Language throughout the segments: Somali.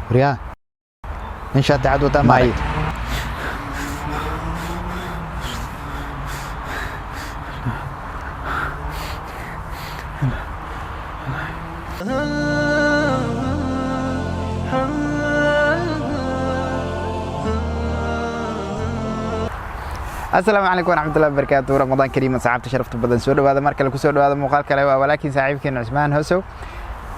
Waryaa, nin shaati cad wataa ma May. aragtay? Asalaamu calaykum waraxmatullahi wabarakaatu. Ramadaan kariim, asxaabta sharafta badan. Soo dhawaada mar kale, kusoo dhawaada muuqaal kale. Waa walaakiin saaxiibkeena Cusmaan Hosow.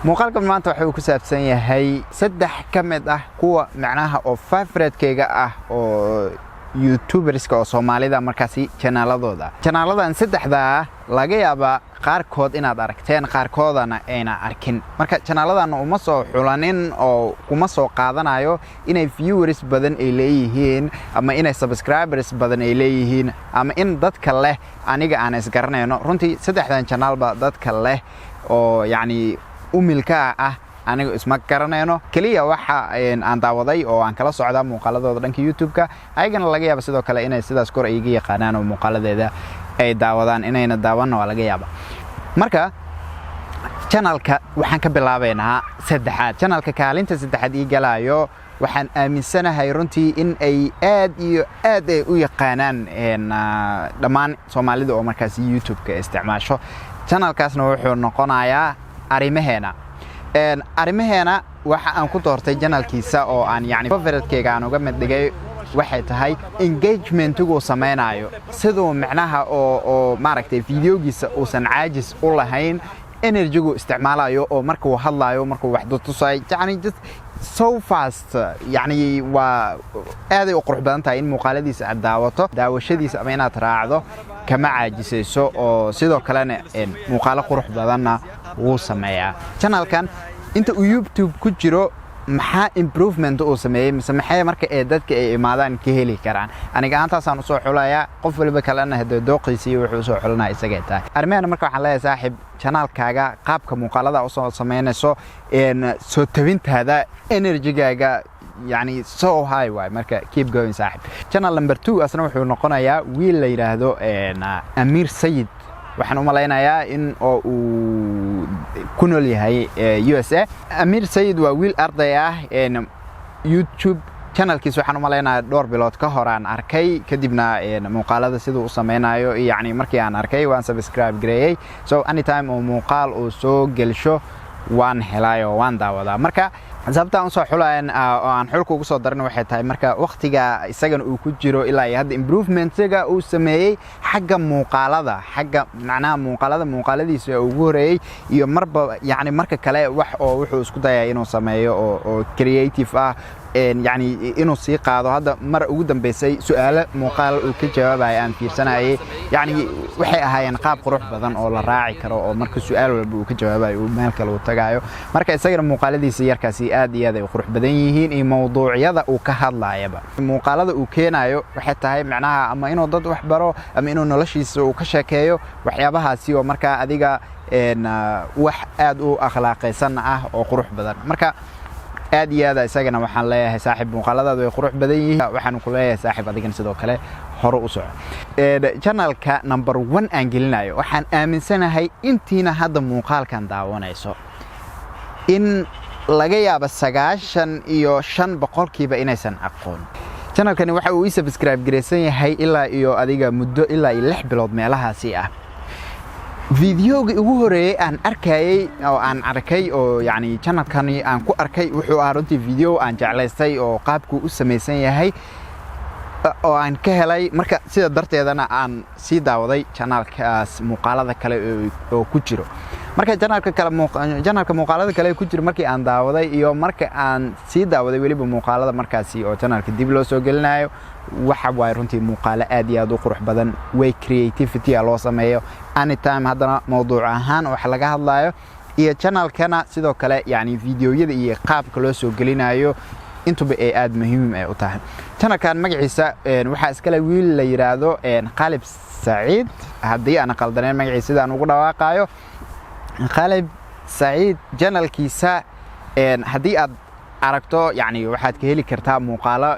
Muuqaalkan maanta waxa uu ku saabsan yahay saddex ka mid ah kuwa macnaha oo favoritekeyga ah oo youtuberska oo Soomaalida markaasi janaaladooda. Janaaladan saddexdaa laga yaabaa qaarkood inaad aragteen, qaarkoodana ayna arkin. Marka janaaladan uma soo xulanin oo kuma soo qaadanayo inay viewers badan ay leeyihiin ama inay subscribers badan ay leeyihiin ama in dadka leh aniga aan isgaranayno. Runtii saddexdan janaalba dadka leh oo yacni umilka ah aniga isma garanayno. Keliya waxa aan daawaday oo aan kala socdaa muuqaaladooda dhanka YouTube-ka. Ayagana laga yaaba sidoo kale inay sidaas kor iga yaqaanaan oo muuqaaladeeda ay daawadaan, inayna daawanna waa laga yaaba. Marka channelka waxaan ka bilaabaynaa saddexaad. Channelka kaalinta saddexaad ii galaayo, waxaan aaminsanahay runtii in ay aad iyo aad ay u yaqaanaan dhammaan Soomaalida oo markaasi YouTube-ka isticmaasho. Channelkaasna wuxuu noqonayaa Arrimaheena. Arrimaheena waxa aan ku doortay channelkiisa oo aan yani favoritekeyga aan uga mid dhigay waxay tahay engagementigu samaynayo, siduu micnaha oo maaragtay videogiisa uusan caajis u lahayn, energygu isticmaalayo oo markuu hadlayo, markuu wax tutusayo, yani just so fast. Yani waa aaday u qurux badan tahay in muuqaaladiisa aad daawato, daawashadiisa ama inaad raacdo kama caajisayso, oo sidoo kalena muuqaalo qurux badanna wuu sameeyaa. Channelkan inta uu YouTube ku jiro maxaa improvement uu sameeyey mise maxay marka ee dadka ay imaadaan ka heli karaan? Aniga ahaantaasaan usoo xulayaa. Qof waliba kalena hadee dooqiisa iyo wuxuu usoo xulanaya isagay tahay. Arrimahana marka waxaan leeyahay, saaxiib, channelkaaga qaabka muuqaalada usoo samaynayso, soo tabintaada, energygaaga yani so high waay. Marka keep going, saaxib. Channel number 2 asna wuxuu noqonayaa wiil la yidhaahdo Amiir Sayid. Waxaan u malaynayaa in oo uu ku nool yahay USA. Amiir Sayid waa wiil arday ah. YouTube channelkiis waxaan u malaynayaa dhowr bilood ka hor aan arkay. Kadibna muuqaalada siduu u sameynayo, yacni markii aan arkay waan subscribe gareeyey. So anytime uu muuqaal uu soo gelsho waan helay oo waan daawadaa. Marka sababta aan usoo xulayan oo aan xulka ugu soo darin waxay tahay marka waqtiga isagana uu ku jiro ilaa iyo hadda improvementiga uu sameeyey xagga muuqaalada, xagga macnaha muuqaalada, muuqaaladiisa ugu horeeyey iyo marba yacni marka kale wax oo wuxuu isku dayaya inuu sameeyo oo creative ah, yacni inuu sii qaado. Hadda mar ugu dambeysay su-aalo muuqaal uu ka jawaabaya aan fiirsanayay, yacni waxay ahaayeen qaab qurux badan oo la raaci karo, oo marka su-aal walba uu ka jawaabayo uu meel kale uu tagaayo. Marka isagana muuqaaladiisa yarkaasi aad iyo aad ay u qurux badan yihiin, iyo mawduucyada uu ka hadlayaba. Muuqaalada uu keenayo waxay tahay macnaha ama inuu dad wax baro ama inuu noloshiisa uu ka sheekeeyo, waxyaabahaasi oo markaa adiga wax aad u akhlaaqaysan ah oo qurux badan. Marka aad iyo aad isagana waxaan leeyahay, saaxiib, muuqaaladaadu way qurux badan yihiin. Waxaan ku leeyahay, saaxiib, adigana sidoo kale hore u soco. Channelka number 1 aan gelinayo, waxaan aaminsanahay intiina hadda muuqaalkan daawanayso in laga yaabo 95% inaysan aqoon. Channelkani waxa uu ii subscribe garaysan yahay ilaa iyo adiga muddo ilaa iyo 6 bilood meelahaasi ah. Videoga ugu horeeyey aan arkayey oo aan arkay oo yacni channelkani aan ku arkay wuxuu ahaa runtii video aan jeclaystay oo qaabkuu u samaysan yahay oo aan ka helay. Marka sida darteedana aan sii daawaday channelkaas muuqaalada kale oo ku jiro. Marka channelka kale, channelka muuqaalada kale ku jiro markii aan daawaday iyo marka aan sii daawaday weliba muuqaalada markaasi oo channelka dib loo soo gelinayo, waxa waaye runtii muuqaalo aad iyo aad u qurux badan, way creativity a loo sameeyo anytime. Haddana mawduuc ahaan wax laga hadlayo iyo channelkana sidoo kale yacni videoyada iyo qaabka loo soo gelinayo intuba ay aad muhiim ay u tahay. Channelkan magaciisa waxaa iskale wiil la yidhaahdo Qalib Saciid, haddii aan qaldaneyn magaciisa sidaan ugu dhawaaqayo, Qalib Saciid. Channelkiisa haddii aad aragto, yacni waxaad ka heli kartaa muuqaalo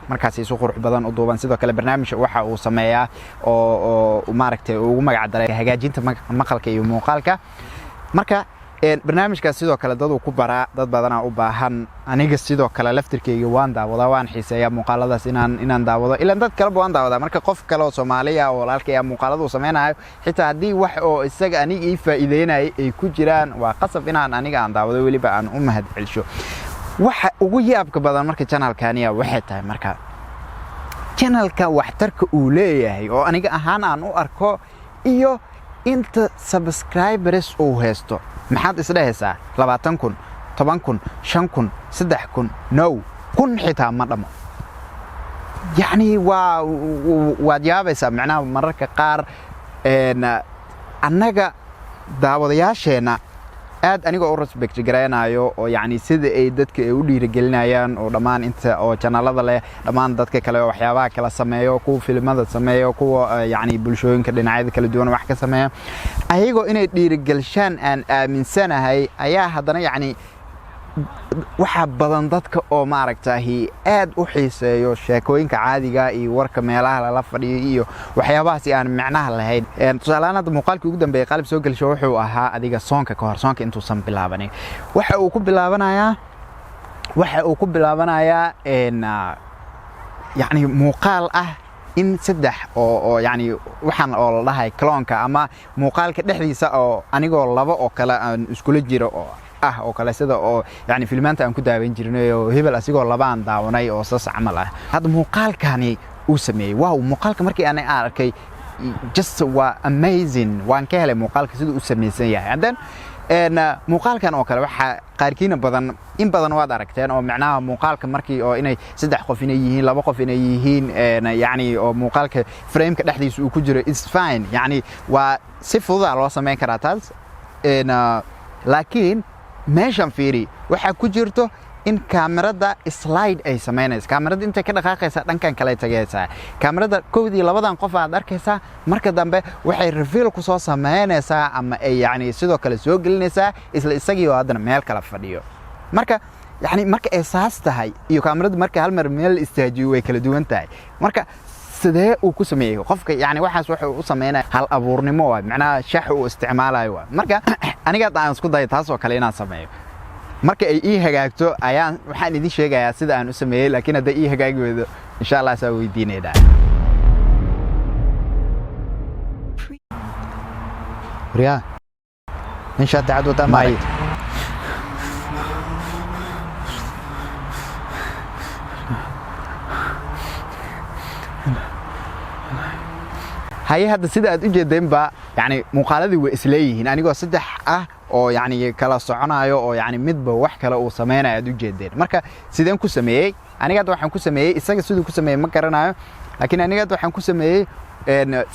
markaas isu qurux badan u duuban. Sidoo kale barnaamij waxa uu sameeyaa oo maaragtay ugu magac daray hagaajinta maqalka iyo muuqaalka. Marka Barnaamijkaas sidoo kale dad uu ku baraa, dad badanaa u baahan. Aniga sidoo kale laftirkeyga waan daawadaa, waan xiiseeyaa muuqaaladaas inaan daawado, ilaan dad kaleba waan daawadaa. Marka qof kale oo Soomaaliya oo walaalkay ah muuqaalada uu sameynayo, xitaa haddii wax oo isaga aniga ii faa'iideynayay ay ku jiraan, waa qasab inaan aniga aan daawado, weliba aan u mahad celsho. Waxa ugu yaabka badan marka channelkaniya waxay tahay, marka channelka waxtarka uu leeyahay oo aniga ahaan aan u arko iyo inta subscribers uu haysto, maxaad isdhehaysaa? 20,000, 10,000, 5,000, 3,000? No, 1,000 xitaa ma dhamo. Yacni waad yaabaysaa. Macnaha mararka qaar annaga daawadayaasheenna aad anigoo u respect garaynayo oo yacni sida ay dadka ay u dhiirigelinayaan oo dhammaan inta oo channelada leh, dhammaan dadka kale oo waxyaabaha kala sameeyo, kuwa filimada sameeyo, kuwa yacni bulshooyinka dhinacyada kala duwan wax ka sameeya, ayagoo inay dhiirigelshaan aan aaminsanahay, ayaa haddana yacni waxaa badan dadka oo maaragtahi aad u xiiseeyo sheekooyinka caadiga iyo warka meelaha lala fadhiyo iyo waxyaabahaasi aan micnaha lahayn. Tusaalehaan hadda muuqaalkii ugu dambeeyay Qalib soo gelsho wuxuu ahaa adiga soonka ka hor, soonka intuusan bilaabanin. Waxa uu ku bilaabanayaa yacni muuqaal ah in saddex oo yacni waxaan oo la dhahay cloneka ama muuqaalka dhexdiisa oo anigoo laba oo kale aan iskula jiro oo ah oo kale, sida oo yani filmaanta aan ku daawan jirnay oo hebel asigoo labaan daawanay oo sas camal ah. Hadda muuqaalkani uu sameeyey, wow, muuqaalka markii aan arkay, just waa amazing. Waan ka helay muuqaalka siduu u samaysan yahay. And then muuqaalkan oo kale waxaa qaarkiina badan, in badan waad aragteen oo macnaha muuqaalka markii oo inay saddex qof inay yihiin, laba qof inay yihiin, yacni oo muuqaalka frameka dhexdiisa uu ku jiro, is fine. Yacni waa si fududaa loo samayn karaa taas. Laakiin meeshan fiiri, waxaa ku jirto in kaamirada slide ay samaynayso. Kaamirada intay ka dhaqaaqaysaa, dhankan kale tagaysaa. Kaamirada kowdii labadan qof aad arkaysaa, marka dambe waxay reveal ku soo samaynaysaa ama ay yacni sidoo kale soo gelinaysaa isla isagii oo haddana meel kala fadhiyo. Marka yacni marka ay saas tahay iyo kaamirada marka hal mar meel istaajiyo way kala duwan tahay. Marka sidee uu ku sameeyey qofka yani waxaas? Wuxuu u sameynaya hal abuurnimo waay, macnaha shax uu isticmaalayo waay. Marka aniga hadda aan isku dayo taas oo kale inaan sameeyo, marka ay ii hagaagto ayaan waxaan idin sheegayaa sida aan u sameeyey. Laakiin hadday ii hagaagi weydo, insha Allah saa weydiinaynaa. Waryaa, nin shaati cad wataa ma aragtay? Haye, hadda sida aad u jeedeenba, yani muuqaaladii way isleeyihiin, anigoo saddex ah oo yani kala soconayo oo yani midba wax kale uu sameynayo aad u jeedeen. Marka sideen ku sameeyey aniga hadda? Waxaan ku sameeyey, isaga siduu ku sameeyey ma garanayo, laakiin aniga hadda waxaan ku sameeyey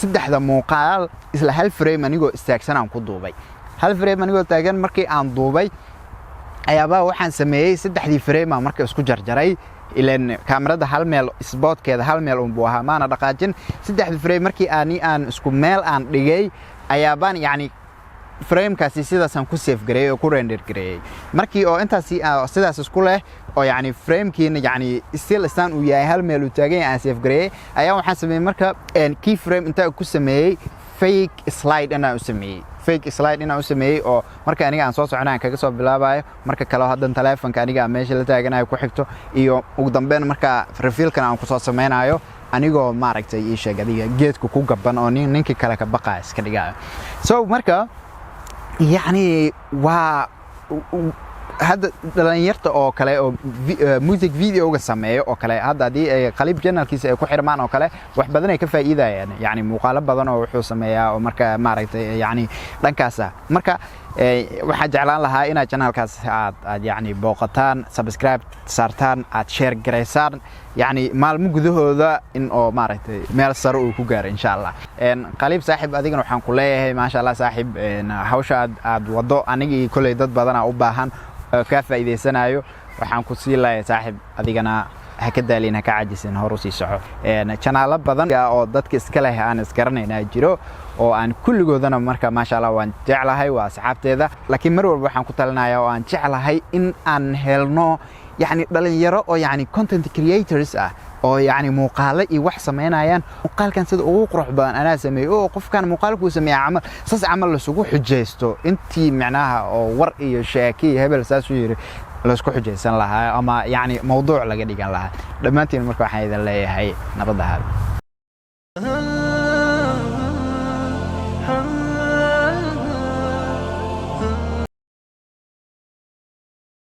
saddexda muuqaal isla hal frame anigoo istaagsan aan ku duubay. Hal frame anigoo taagan markii aan duubay ayaabaa waxaan sameeyey saddexdii frame aan marka isku jarjaray, ilan kaamirada hal meel, spotkeeda hal meel unbuu ahaa, maana dhaqaajin. Saddexdii frame markii aan isku meel aan dhigay ayaabaan yacni framekaasi sidaasaan ku save gareeyey oo ku render gareeyey. Markii oo intaasi sidaas isku leh oo yacni framekiina yacni still staan uu yahay, hal meel uu taagan yahay, aan save gareeyey, ayaa waxaan sameeyey marka key frame intaa ku sameeyey fake slide inaan u sameeyey, fake slide inaan u sameeyey oo marka aniga aan soo socona aan kaga soo bilaabayo, marka kale haddan taleefonka aniga aan meesha la taaganayo ku xigto, iyo ugu dambeyn marka revealkan aan kusoo sameynayo anigoo maaragtay ii sheeg adiga geedka ku gaban oo nin ninkii kale ka baqaya iska dhigayo. So marka yacni waa hadda dhalinyarta oo kale oo music videoga sameeyo oo kale, hadda haddii ay Qalib channelkiisa ay ku xirmaan oo kale, wax badan ay ka faa'iidayaan. Yacni muuqaalo badan oo wuxuu sameeyaa oo marka maaragtay yacni dhankaasa. Marka waxaan jeclaan lahaa inaad channelkaas aad yacni booqataan, subscribe saartaan, aad share garaysaan, yacni maalmo gudahooda in oo maaragtay meel sare uu ku gaaro, insha Allah. Qaliib saaxib, adigana waxaan ku leeyahay maasha Allah saaxib. Hawsha aad wado anigii kolley dad badanaa u baahan oo kaa faa'iidaysanayo. Waxaan ku sii leeyahay saaxib, adigana ha ka daalin, ha ka cajisin, hor u sii soco. Channelo badan oo dadka iska leh aan isgaranaynaa jiro oo aan kulligoodana marka maasha Allah waan jeclahay, waa asxaabteeda. Laakiin mar walba waxaan ku talinayaa oo aan jeclahay in aan helno Yacni dhalinyaro oo yacni content creators ah oo yacni muuqaalo iyo wax samaynayaan, muuqaalkan sida ugu qurux badan anaa sameeyey, oo qofkan muuqaalkuu sameeya camal, saas camal lasugu xujaysto, intii micnaha oo war iyo sheeke iyo hebel saas u yiri laisku xujaysan lahaa ama yacni mawduuc laga dhigan lahaa. Dhammaantiin marka waxaan idin leeyahay nabad ahaada.